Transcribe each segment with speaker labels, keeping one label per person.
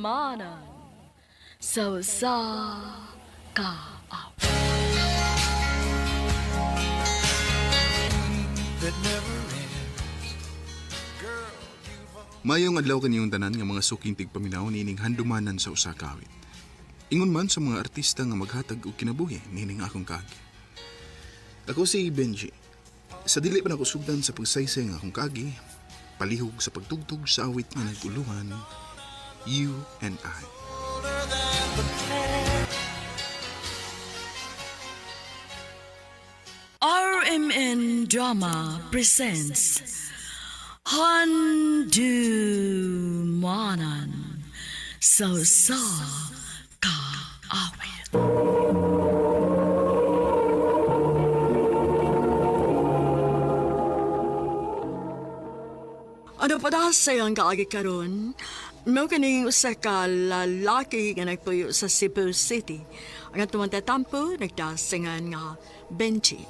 Speaker 1: Handumanan sa usa ka awit.
Speaker 2: Mayong adlaw kaniyong tanan nga mga suking tigpaminaw niining handumanan sa usa ka awit. Ingon man sa mga artista nga maghatag og kinabuhi niining akong kaagi. Ako si Benji. Sa dili pa nako sugdan sa pagsaysay nga akong kaagi, palihog sa pagtugtog sa awit nga naguluhan, You and I.
Speaker 1: RMN Drama presents Handumanan sa usa ka awit. Ano pa da sa iyang kaagi karon? Mao kining usa ka lalaki nga nagpuyo sa Cebu City. Ang atong tatampo nagdasingan nga Benji.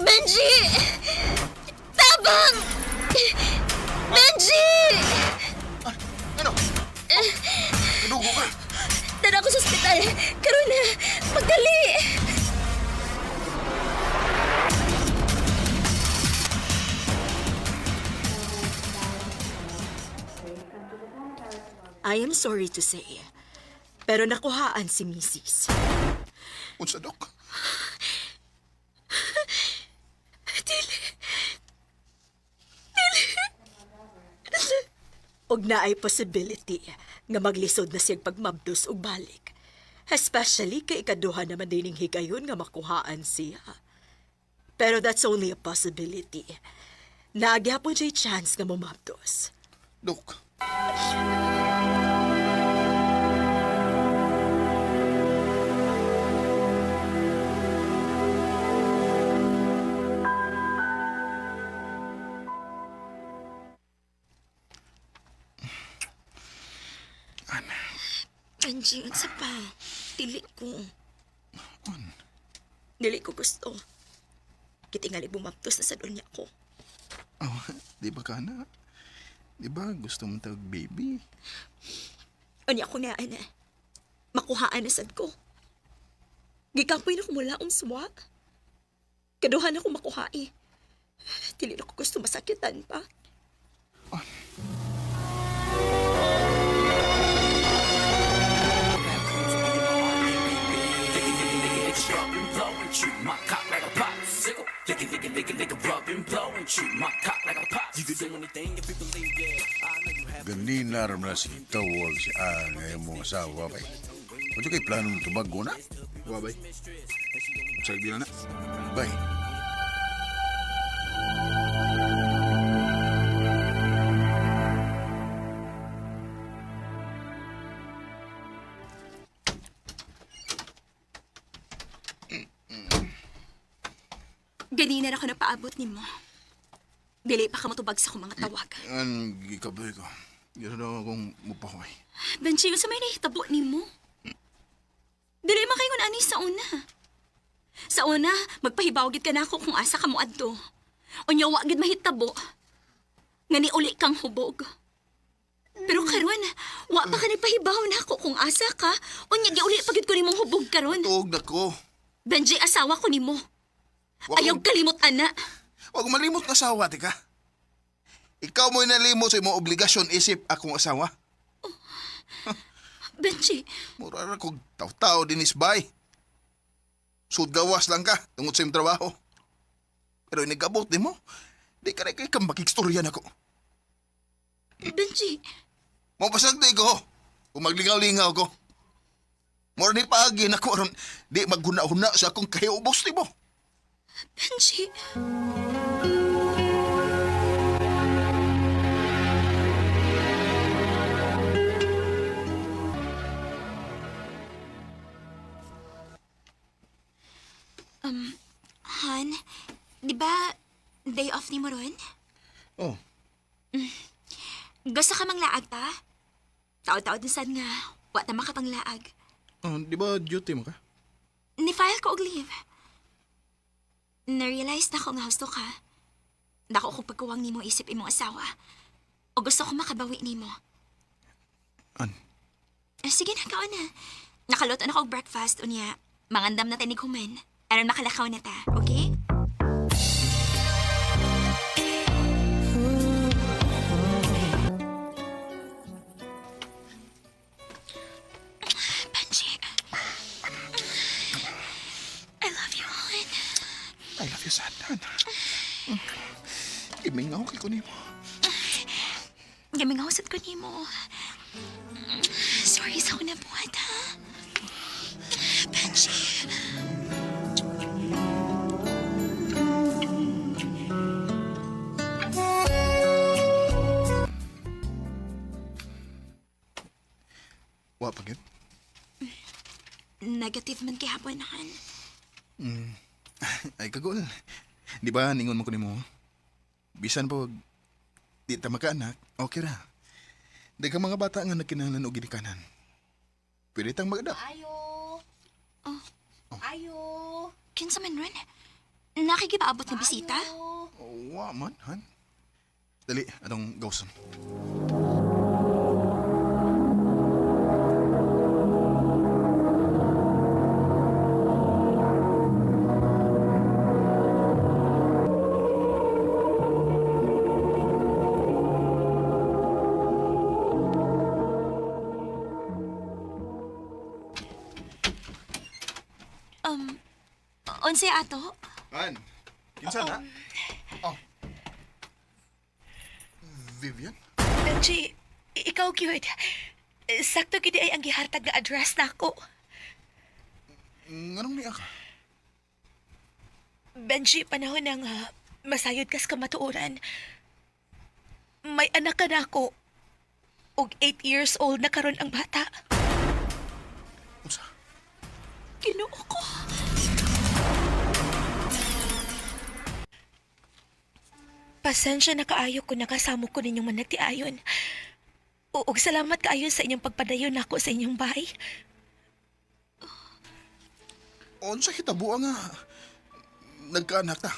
Speaker 3: Benji! Tabang! Benji!
Speaker 2: Ano? Nadugo ka?
Speaker 3: Dara ko sa ospital. Karon na. Magdali!
Speaker 4: I am sorry to say, pero nakuhaan si Mrs.
Speaker 2: Unsa, Dok?
Speaker 4: Dili. Dili. Og naay possibility nga maglisod na siyang pagmabdos og balik. Especially kay ikaduha naman dining higayon nga makuhaan siya. Pero that's only a possibility. Naagyapon siya chance nga mumabdos.
Speaker 2: Dok.
Speaker 4: Benji, unsa pa? Dili ko. Dili ko gusto. Kitingali bumabdos na sa dunya ko.
Speaker 2: Oh, di ba ka na? Di ba gusto mo tawag baby?
Speaker 4: Unya ko nga, ana. Makuhaan na sad ko. Gikapoy na ko mula swa. Kaduhan ako makuha eh. Dili na ko gusto masakitan pa.
Speaker 5: Ganina ram na si tawag si Ann nga imong asawa bay. Unsa kay planong tubago na?
Speaker 2: Wa bay. Sa na na.
Speaker 5: Bay.
Speaker 4: Ganina na ako napaabot nimo. Dili pa ka matubag sa akong mga tawag.
Speaker 2: An gikaboy ko. Gano'n daw akong mupahoy.
Speaker 4: Benji, unsa may nahitabo nimo? Dili man kayo ani sa una. Sa una, magpahibaw gid ka na ako kung asa ka mo adto. Unya wa gid mahitabo. Nga ni uli kang hubog. Pero karon, wa pa ka nagpahibaw na ako kung asa ka. Unya giuli pa gid ko nimong hubog karon.
Speaker 2: Tuog na ko.
Speaker 4: Benji, asawa ko nimo. Ayaw kalimot ana.
Speaker 2: Wag malimot nga asawa, tika. Ikaw mo'y nalimot sa imong obligasyon isip akong asawa.
Speaker 4: Oh. Benji.
Speaker 2: Mura ra kog taw-tao dinis bay. Sudgawas lang ka tungod sa imong trabaho. Pero inigabot nimo, di ka rin kay kang makikstorya nako.
Speaker 4: Benji.
Speaker 2: Mapasag di ko. Kung maglingaw-lingaw ko. Mura ni paagi nako aron di maghuna-huna sa akong kahiubos nimo.
Speaker 4: Benji.
Speaker 3: Han, di ba day off ni mo ron?
Speaker 2: Oh,
Speaker 4: Gusto ka manglaag ta? Taod-taod na sad nga, wa ta makapanglaag.
Speaker 2: Oh, di ba duty mo ka?
Speaker 4: Ni-file ko og leave. Na-realize na ko nga husto ka. Dako ko pagkuwang nimo isip imong asawa. O gusto ko makabawi nimo.
Speaker 2: An?
Speaker 4: Eh, sige na, kaon na. Nakaluto na ko og breakfast, unya. Mangandam na tanig human. Aron makalakaw na ta, okay? Benji. I love you, Hon.
Speaker 2: I love you, Satan. Imingaw kay ko nimo.
Speaker 4: Gamingaw sad ko nimo. Sorry sa akong nabuhat, ha? Benji.
Speaker 2: Wa pa gyud.
Speaker 4: Negative man gihapon, Han.
Speaker 2: Ay kagol. Di ba ningon mo ko nimo? Bisan po di ta makaanak, okay ra. Daghang mga bata nga nagkinahanglan og ginikanan. Pwede tang mag-adapt.
Speaker 3: Ayo.
Speaker 4: Oh.
Speaker 3: Ayo.
Speaker 4: Kinsa man ron? Nakikipaabot ng bisita?
Speaker 2: Oh, wa man, han. Dali, atong gawson.
Speaker 4: Unsay ato?
Speaker 2: Han, kinsa na? Oh. Vivian?
Speaker 3: Benji, ikaw gyud. Sakto gid ay ang gihatag nga address nako.
Speaker 2: Nganong niya ka?
Speaker 3: Benji, panahon na nga masayod kas kamatuoran. May anak ka na ako. Og 8 years old na karon ang bata.
Speaker 2: Unsa?
Speaker 4: Ginoo ko.
Speaker 3: Pasensya na kaayo kung nakasamo ko ninyong managtiayon. Ug salamat kaayo sa inyong pagpadayon nako sa inyong bahay.
Speaker 2: Unsa hitabo nga nagkaanak ta?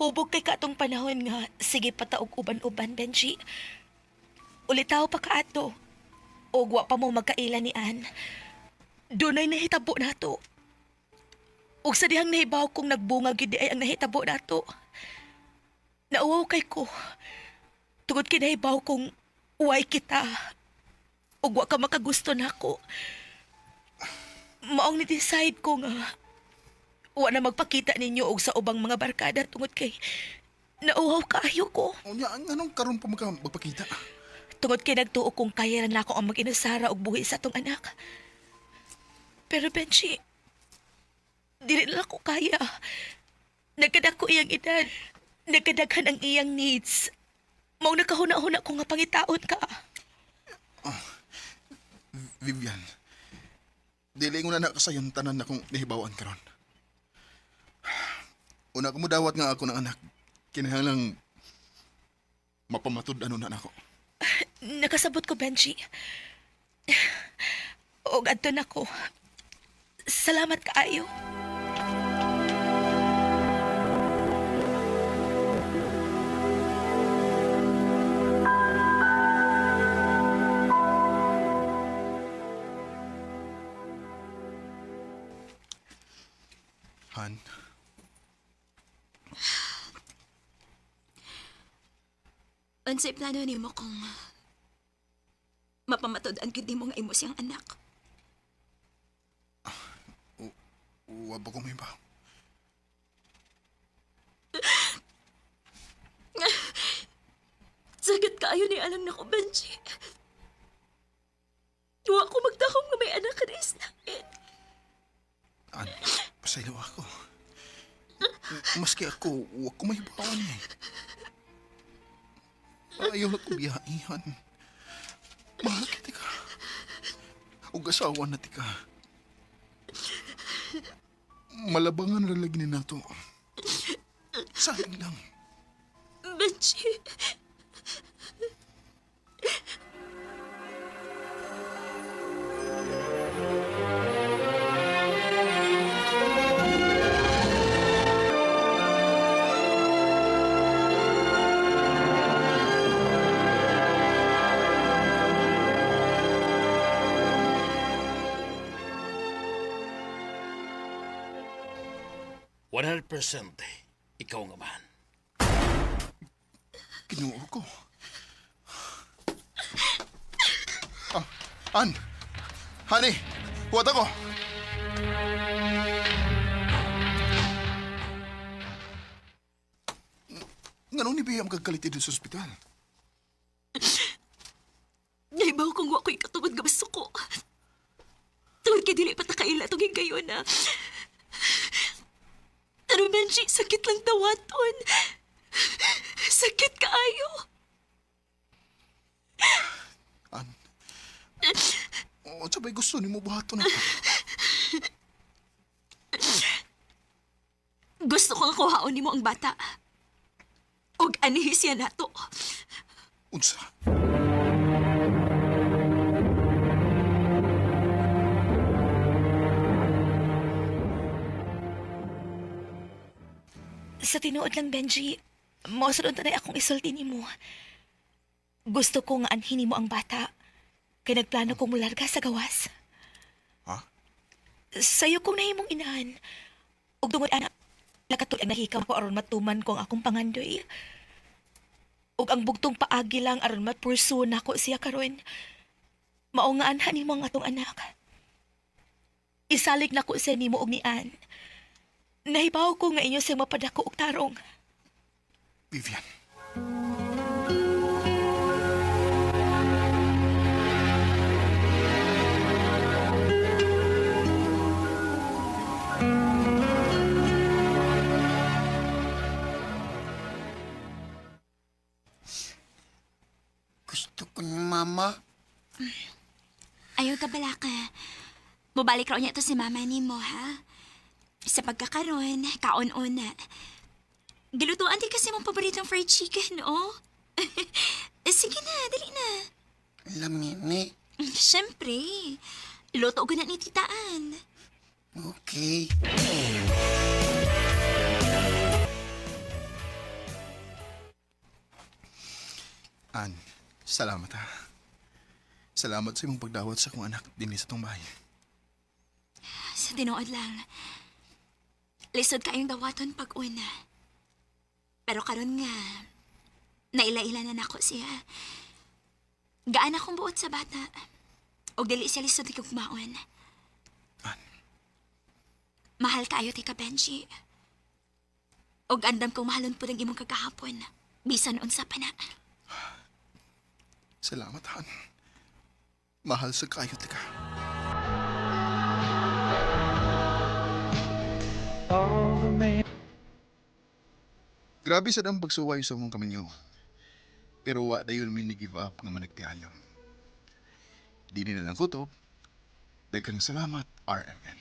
Speaker 3: Hubog kay katong panahon nga sige pataog uban-uban, Benji. Ulitaw pa kaato. Og wa pa mo magkaila ni Ann. Dunay nahitabo nato. Ug sa dihang nahibaw kong nagbunga gyud ay ang nahitabo nato. Nauwaw kay ko. Tungod kay nahibaw kong uway kita. Ug wa ka makagusto nako. Maong ni-decide ko nga wa na magpakita ninyo og sa ubang mga barkada tungod kay nauhaw kaayo ko.
Speaker 2: Unya, nganong karon pa magpakita?
Speaker 3: Tungod kay nagtuo kong kaya na nako ang mag-inasara og buhi sa atong anak. Pero Benji, dili na ko kaya. Nagkadako iyang edad. Nagkadaghan ang iyang needs. Mao nakahuna-huna ko nga pangitaon ka.
Speaker 2: Vivian, dili ko na nakasayon tanan na kong nahibawan karon. Una ko mo dawat nga ako ng anak. Kinahanglang mapamatud ano na nako.
Speaker 3: Nakasabot ko, Benji. Og adto na ko. Salamat kaayo.
Speaker 2: Han,
Speaker 4: Unsay plano nimo kung mapamatud-an gyud nimo nga imo siyang anak?
Speaker 2: Wa ba ko mahibaw?
Speaker 4: Sagat kaayo ni alam nako, Benji. Wa ko magdahom nga may anak ka na islain.
Speaker 2: An, pasaylo ako. Maski ako, wa ko mahibawan eh. Ayaw na ko biyaihan. Mahal kita ka. Ug asawa na ti ka. Malabangan ra lagi ni nato. Sayang lang.
Speaker 4: Benji.
Speaker 6: Percent ikaw nga man.
Speaker 2: Ginoo ko. Ah, An! Honey! Huwat ako! Nganong ni Bea ang kagkalit sa ospital?
Speaker 4: Naibaw kong wa ko'y katungod nga masuko. Tungod kay dili pa ta kaila tungig kayo na. Pero Benji, sakit lang dawaton. Sakit kaayo.
Speaker 2: An? O, sabay gusto ni mo buhaton ako.
Speaker 4: Gusto ko nga kuhaon nimo ang bata. Og anihi siya nato.
Speaker 2: Unsa?
Speaker 3: Sa tinuod lang, Benji, mao sad unta akong isulti nimo. Gusto ko nga anhin nimo ang bata. Kay nagplano kong mularga sa gawas.
Speaker 2: Ha?
Speaker 3: Sayo kong nahimong inahan. Ug tungod ana, nakatuig nahikaw ko aron matuman ko ang akong pangandoy. Ug ang bugtong paagi lang aron ma-pursue nako siya karon. Mao nga anhan nimo ang atong anak. Isalig nako siya nimo og ni Ann. Nahibaw ko nga inyo siyang mapadako og tarong.
Speaker 2: Vivian.
Speaker 7: Gusto ko ni Mama.
Speaker 4: Ayaw ka balaka. Mubalik raw niya ito si mama ni mo, ha? Sa pagkakaroon, kaon-una. Gilutuan din kasi mong paboritong fried chicken, oh. Sige na, dali na.
Speaker 7: Lamini.
Speaker 4: Siyempre. Luto ko na ni Tita Ann.
Speaker 7: Okay.
Speaker 2: An, salamat ha. Salamat sa imong pagdawat sa akong anak dinhi sa tong bahay.
Speaker 4: Sa tinuod lang. Lisod kayong dawaton pag una. Pero karon nga, naila-ila na nako siya. Gaan akong buot sa bata. Og dili siya lisod ikugmaon.
Speaker 2: An?
Speaker 4: Mahal kaayo ti ka, Benji. Og andam kong mahalon pud ang imong kagahapon. Bisan unsa pa na.
Speaker 2: Salamat, Han. Mahal sa kayo ka. Grabe sa ang pagsuway sa mong kaminyo. Pero wa dayon mi ni give up nga managtiayon. Di nila lang kutob. Daghang salamat, RMN.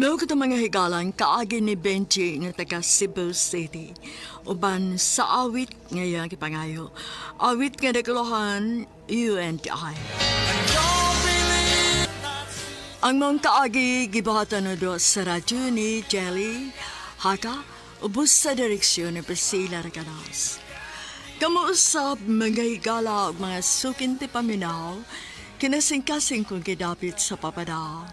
Speaker 1: Mao kato mga higalan kaagi ni Benji nga taga Cebu City. Uban sa awit nga iyang gipangayo. Awit nga naguluhan, You and I. Ang mga kaagi gibuhatan na do sa radyo ni Jelly Haka, ubos sa direksyon ni Priscilla Recanas. Kamuusap mga higala ug mga sukin ti paminaw, kinasingkasing kong gidapit sa papada.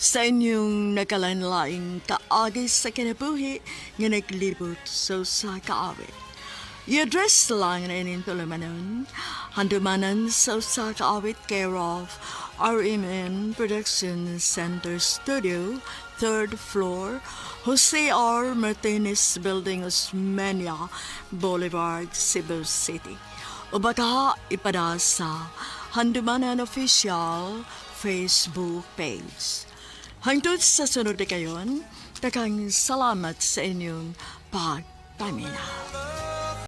Speaker 1: Sa inyong nagkalain-laing kaagi sa kinabuhi nga naglibot sa usa ka awit. I-address lang na ining tulumanon, handumanan sa usa ka awit care of RMN Production Center Studio, 3rd floor, Jose R. Martinez Building, Osmeña Boulevard, Cebu City. O baka ipada sa Handumanan Official Facebook page. Hangtod sa sunod na kayon, Daghang salamat sa inyong pagpaminaw.